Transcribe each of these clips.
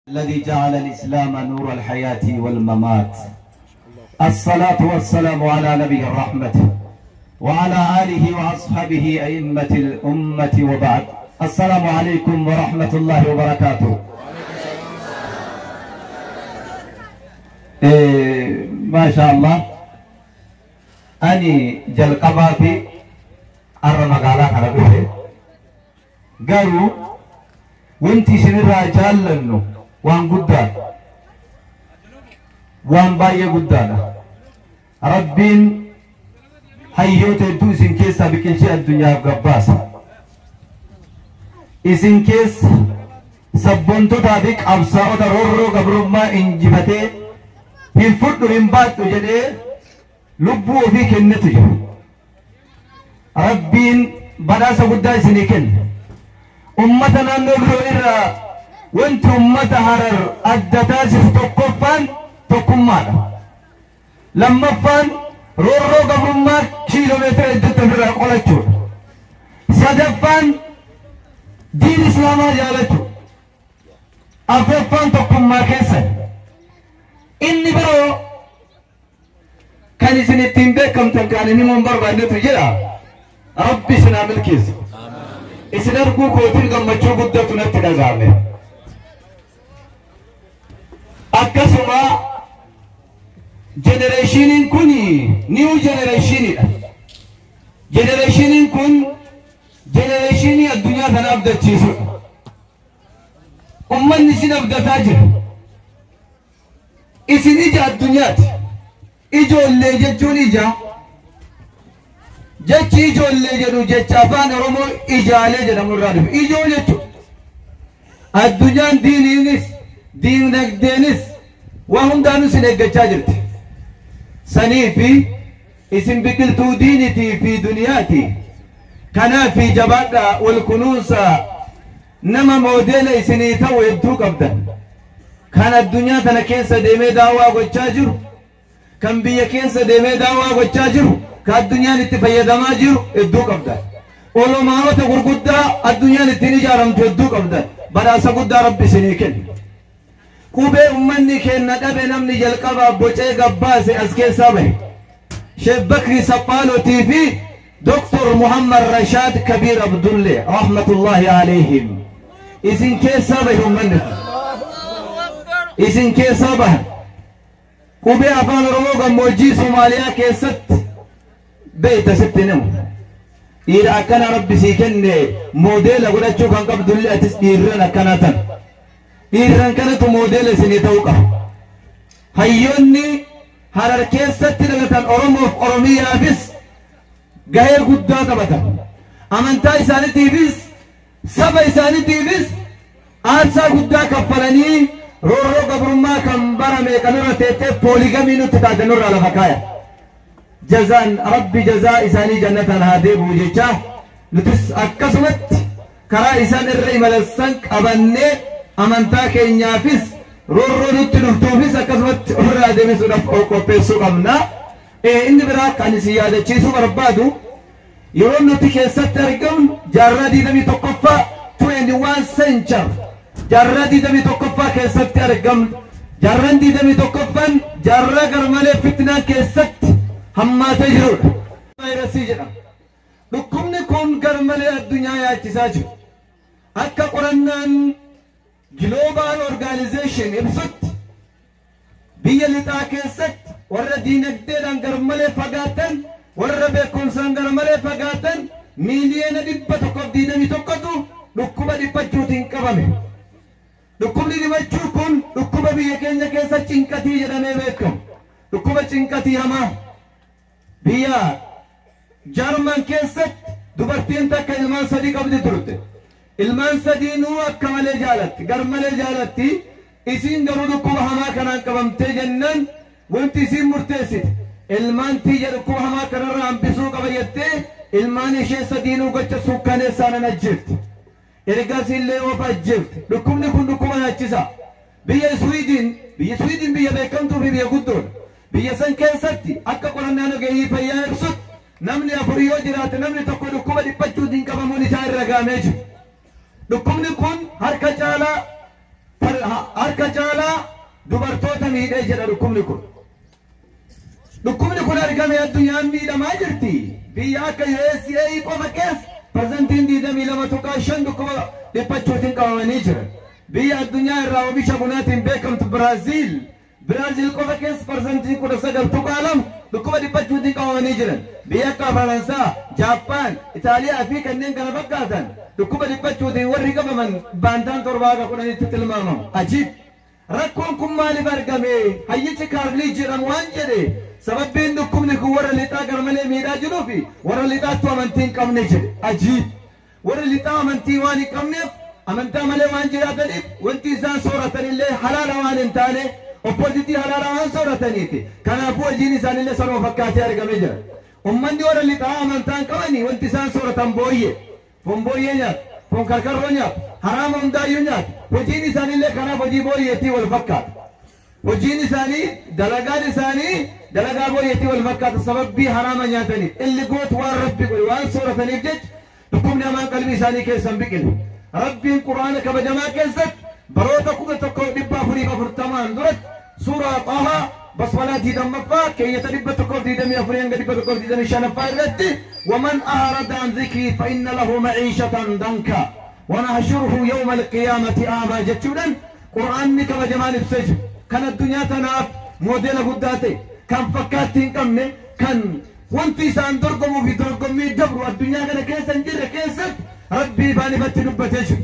الذي جعل الإسلام نور الحياة والممات. الصلاة والسلام على نبي الرحمة وعلى آله وأصحابه أئمة الأمة وبعد. السلام عليكم ورحمة الله وبركاته. ما شاء الله أني جلقباتي أرى مقالة على قالوا وانتي سنرى جالنو وان قدان وان باية قدانا ربين hayyoota hedduu isin keessaa biqilchee addunyaaf gabbaasa. Isin keessa sabboontotaa fi qabsaa'ota roorroo gabrummaa injifatee hin fudhu hin baadhu jedhee lubbuu ofii kennetu jira. Rabbiin badhaasa guddaa isinii kenne. Ummata naannoo biroo irraa wanti ummata Harar adda taasisu tokkoffaan tokkummaadha. Lammaffaan roorroo gabrummaa kiiloomeetira hedduutti ofirraa qolachuudha. Sadaffaan diin islaamaa jaalachuu. Afuraffaan tokkummaa keessan. Inni biroo kan isin ittiin beekamtan kan inni himuun barbaannetu jira. Rabbi isin haa milkeessu. Isin arguu kootiin gammachuu guddatu natti dhaga'ame. Akkasuma generationiin kun new generationiidha. Generationiin kun generationii addunyaa kana abdachiisudha. Ummanni isin abdataa jira. Isin ija addunyaati. Ijoollee jechuun ija. Jechi ijoollee jedhu jecha afaan Oromoo ijaalee jedhamu irraa dhufe. Ijoo jechuudha. Addunyaan diiniinis diinagdeenis waa hundaanuu isin eeggachaa jirti. Sanii fi isin biqiltuu diinitii fi duniyaati. Kanaaf jabaadhaa wal kunuunsaa nama moodeela isinii ta'u hedduu qabdan. Kan addunyaa tana keessa deemee daawwaa gochaa jiru, kan biyya keessa deemee daawwaa gochaa jiru, kan addunyaan itti fayyadamaa jiru hedduu qabdan. Olomaanota gurguddaa addunyaan ittiin ijaaramtu hedduu qabdan. Badhaasa guddaa Rabbi isinii kenne. Qubee ummanni kenna dhabe namni jalqabaa bocee gabbaase as keessaa bahe. Sheekh Bakri Saphaalotii fi Doktor Muhammad Rashaad Kabiir Abdullee rahmatullahi alayhim. Isin keessaa bahe ummanni kun. Isin keessaa bahan. Qubee afaan Oromoo gammoojjii Somaaliyaa keessatti beeyta sitti himu. Dhiira akkana Rabbi sii kenne moodeela godhachuu kan qabdullee atis dhiirran akkanaa tan. Dhiirran kanatu moodeela isinii ta'uu qaba. Hayyoonni Harar keessatti dhalatan Oromoof Oromiyaafis gahee guddaa taphatan. Amantaa isaaniitiifis saba isaaniitiifis aarsaa guddaa kaffalanii roorroo gabrummaa kan barame kanarra teettee pooligamii nutti taate nurraa lafa kaaya. Jazaan Rabbi jazaa isaanii jannataan haa deebi'u jecha nutis akkasumatti karaa isaan irra imalan qabannee amantaa keenyaafis roorroo nutti dhuftuufis akkasumatti ofirraa deebisuudhaaf qopheessuu qabna. Inni biraa kan isin yaadachiisuu barbaadu yeroo nuti keessatti argamnu jaarraa 21ffaa 21 century jaarraa 21ffaa keessatti argamnu. Jaarraan 21ffaan jaarraa garmalee fitnaan keessatti hammaatee jirudha. Vaayirasii jedhama. Dhukkubni kun garmalee addunyaa yaachisaa jiru. Akka qorannaan Global Organization ibsutti biyya lixaa keessatti warra diinagdeedhaan garmalee fagaatan warra beekumsaan garmalee fagaatan miiliyoona 121tu dhukkuba dhiphachuutiin qabame. Dhukkubni dhiphachuu kun dhukkuba biyya keenya keessa cinqatii jedhamee beekamu. Dhukkuba cinqatii hamaa. Biyya Jarman keessatti dubartiin takka ilmaan sadii qabdi turte. Ilmaan sadiinuu akka malee jaalatti, garmalee jaalatti. Isiin garuu dhukkuba hamaa kanaan qabamtee jennaan wanti isiin murteessite ilmaan tiyya dhukkuba hamaa kanarraa hambisuu qaba jettee ilmaan ishee sadiinuu gocha suukkaneessaa nan ajjeefte. Ergasii illee of ajjeefte. Dhukkubni kun dhukkuba nyaachisaa. Biyya Iswiidin, biyya Iswiidin biyya beekamtuu fi biyya guddoodha. Biyya san keessatti akka qorannaan ogeeyyii fayyaa ibsutti namni afur yoo jiraate namni tokko dhukkuba dhiphachuutiin qabamuun isaa irra gahamee jira. Dhukkubni kun harka caalaa Harka caalaa dubartoota miidhee jedha dhukkubni kun. Dhukkubni kun argame addunyaan miidhamaa jirti. Biyya akka USA qofa keessa 22.5% dhukkuba dhiphachuutiin qabamanii jiran. Biyya addunyaa irraa oomisha bunaatiin beekamtu Biraaziil. Biraaziil qofa keessa 19.2% dhukkuba dhiphachuutiin qabamanii jiran. Biyya akka Faransaa, Jaappaan, Itaaliyaa fi kanneen kana fakkaatan dhukkuba dhiphachuutiin warri qabaman baantaan 7-10tti tilmaamamu. Ajiib! Rakkoon kun maaliif argame? Hayyichi Kaarlii jedhamu waan jedhe sababbiin dhukkubni kun warra lixaa garmalee miidhaa jiruu fi warra lixaattu amantii hin qabne jedhe. Ajiib! Warri lixaa amantii waan hin qabneef, amantaa malee waan jiraataniif, wanti isaan sooratanillee halaala waan hin taane, oppozitii halaala waan soorataniif, kanaafuu hojiin isaanillee sanuma fakkaatee argamee jira. Ummanni warra lixaa amantaa hin qabanii wanti isaan sooratan booyyee, foon booyyee nyaatu, foon karkarroo nyaatu, haraama hundaayyuu nyaatu. Hojiin isaanillee kanaaf hojii booyyeetii wal fakkaata. Hojiin isaanii, dalagaan isaanii dalagaa booyyeetii wal fakkaata sababbii haraama nyaataniif. Illi gootu waan Rabbi godhe waan soorataniif jecha dhukkubni hamaan qalbii isaanii keessa hin biqile. Rabbiin Quraana kabajamaa keessatti baroota 1440 duratti suuraa Xahaa basmalaa 20ffaa keeyyata 124 hanga 125ffaa irratti waman a'rada an dhikrii fa inna lahu ma'iishatan dankaa wa nahshuruhu yawma alqiyaamati a'maa jechuudhaan Qur'aanni kabajamaan ibsee jira. Kan addunyaa tanaaf moodela guddaa ta'e, kan fakkaattii hin qabne, kan wanti isaan dorgomuu fi dorgommii dabru addunyaa kana keessa hin jirre keessatti Rabbii ifaan ifatti dubbatee jira.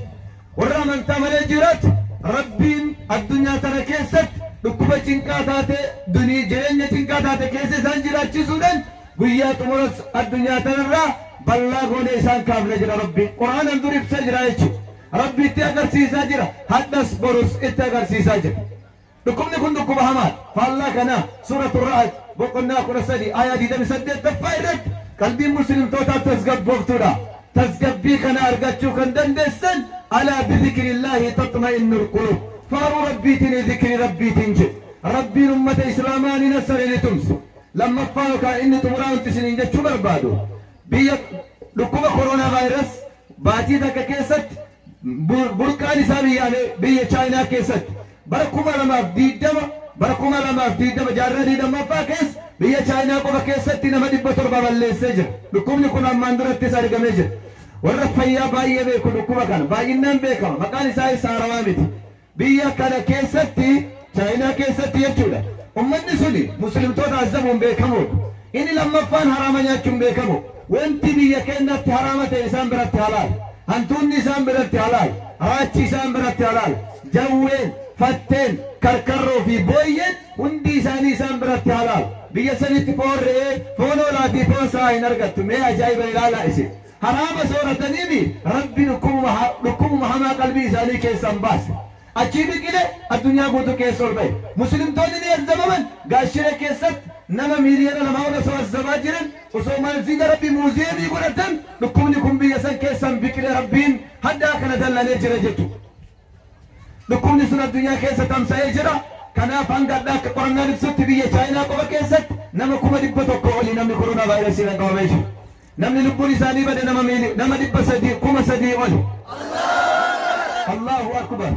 Warra amantaa malee jiraatu Rabbiin addunyaa tana keessatti dhukkuba cinqaa taate, jireenya cinqaa taate keessa isaan jiraachisuudhaan guyyaa xumuras addunyaa tanarraa ballaa goonee isaan kaafna jira Rabbiin. Qur'aanan dur ibsee jira jechuudha. Rabbi itti agarsiisaa jira. Hadhas borus itti agarsiisaa jira. Dhukkubni kun dhukkuba hamaadha. Faallaa kanaa suuratu Ra'ad boqonnaa 13 aayaa 28ffaa irratti qalbiin muslimtootaa tasgabbooftuudha. Tasgabbii kana argachuu kan dandeessan alaa bidhikrillaahi tatma'innul quluub. Faaruu Rabbiitiin, dhikri Rabbiitiin jedhe. Rabbiin ummata Islaamaa ni nassare, ni tumse. Lammaffaa yookaan inni xumuraa wanti isiniin jechuu barbaadu, biyya dhukkuba koronaa vaayirasi baatii takka keessatti burqaan isaa biyya Chaayinaa keessatti bara 2020, bara 2020 jaarraa 20ffaa keessa biyya Chaayinaa qofa keessatti nama 700 balleessee jira. Dhukkubni kun ammaan durattis argamee jira. Warra fayyaa baay'ee beeku dhukkuba kana baay'inaan beekama. Maqaan isaa isa haarawaa miti. Biyya kana keessatti, Chaayinaa keessatti jechuudha. Ummanni suni muslimtoota azabuun beekamoodha. Inni lammaffaan haraama nyaachuun beekamu. Wanti biyya keenyatti haraama ta'e isaan biratti halaal. Hantuunni isaan biratti halaal. Raachi isaan biratti halaal. Jawween, fatteen, karkarroo fi booyyeen hundi isaanii isaan biratti halaal. Biyya sanitti foon re'ee, foon hoolaa fi foon sa'aa hin argattu. Mee ajaa'iba ilaalaa isin. Haraama soorataniimi Rabbi dhukkubuma hamaa qalbii isaanii keessaan baase. Achii biqile addunyaa guutuu keessa ol ba'e. Muslimtoonni ni azzabaman. Gaashira keessatti nama 2 miiliyoona ol osoo azzabaa jiran, osoo masjiida Rabbi muuziyeemii godhatan, dhukkubni kun biyya san keessaan biqile. Rabbiin haddaa kana dallanee jira jechuudha. Dhukkubni sun addunyaa keessa tamsa'ee jira. Kanaaf hanga addaa akka qorannaan ibsutti biyya Chaayinaa qofa keessatti nama 100,000 olii namni koronaa vaayirasiidhaan qabamee jiru. Namni lubbuun isaanii bade nama 300, 3,000 oli. Allahu akbar.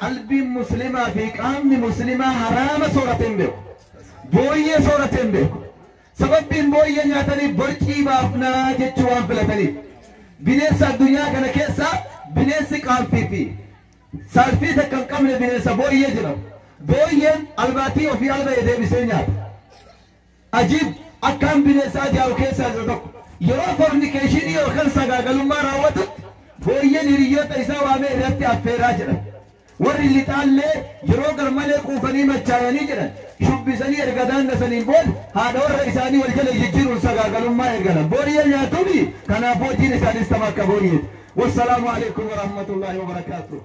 Qalbiin muslimaa fi qaamni muslimaa haraama soorate hin beeku. Booyyee soorate hin beeku. Sababbiin booyyee nyaataniif borcii baafnaa jechuu waan filataniif. Bineensa addunyaa kana keessaa bineensi qaanfii fi saalfii takka hin qabne bineensa booyyee jedhamu. Booyyeen albaatii ofii alba'e deebisee nyaata. Ajiib! Akkaan bineensa ajaa'ibu keessaa isa tokko. Yeroo fornication yookaan sagaagalummaa raawwatutti booyyeen hiriyoota isaa waamee irratti affeeraa jedhan. Warri lixaallee yeroo garmalee quufanii machaayanii jedhan shubbisanii erga daannasaniin booda haadha warra isaanii wal jala jijjiiruun sagaagalummaa ergalan. Booyyee nyaatuuni, kanaaf hojiin isaanis tama akka booyyeeti. Wassalaamu alaikum warahmatullaahi wabarakaatuh.